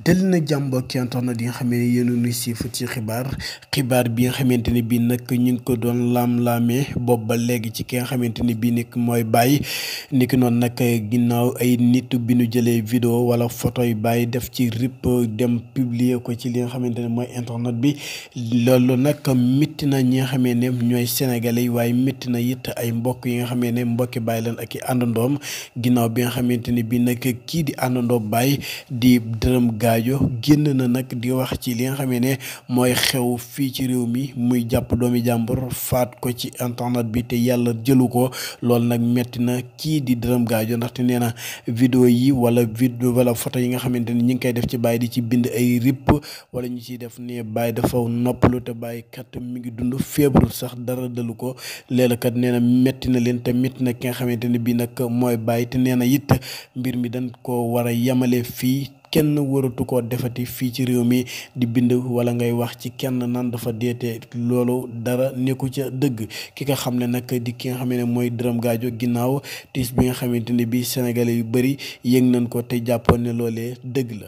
dal na jàmm mbokki internet yi nga xam ne yéen a ngi siifu ci xibaar bi nga xamante ne bii nag ñu ngi ko doon laam-laamee boobu ba léegi ci ki nga xamante ni bii nag mooy Baye ni ki noonu nag ginnaaw ay nit bi ñu jëlee vidéo wala photo yi Baye def ci rip dem publier ko ci li nga xamante ne mooy internet bi loolu nag métti na ñi nga xamee ne ñooy sénégalais yi waaye métti na it ay mbokk yi nga xamee ne mbokki Baye lan ak i àndandoom ginnaaw bi nga xamante ni bii nag kii di àndandoo Baye di Dërëm Gaajo génn na nag di wax ci li nga xamee ne mooy xew fii ci réew mi muy jàpp doomi jàmbur faat ko ci internet bi te yàlla jëlu ko loolu nag metti na kii di Dërëm Gaajo ndaxte nee na vidéo yi wala photo yi nga xamante ni ñi ngi koy def ci Baye di ci bind ay rip wala ñu ciy def ne Baye dafa noppalu te Baye kat mi ngi dund feebarul sax dara dalu ko léeg kat nee na metti na leen te metti na ki nga xamante ne bii nag mooy Baye te nee na it mbir mi dañ ko war a yemale fii kenn waratu koo defati fii ci réew mi di bind wala ngay wax ci kenn nan dafa deete loolu dara nekku ca dëgg ki nga xam ne nag di ki nga xam ne mooy Dërëm Gaajo ginnaaw tiis bi nga xamante ne bii sénégalais yu bëri yëg nañ ko te jàppoon ne loolee dëgg la.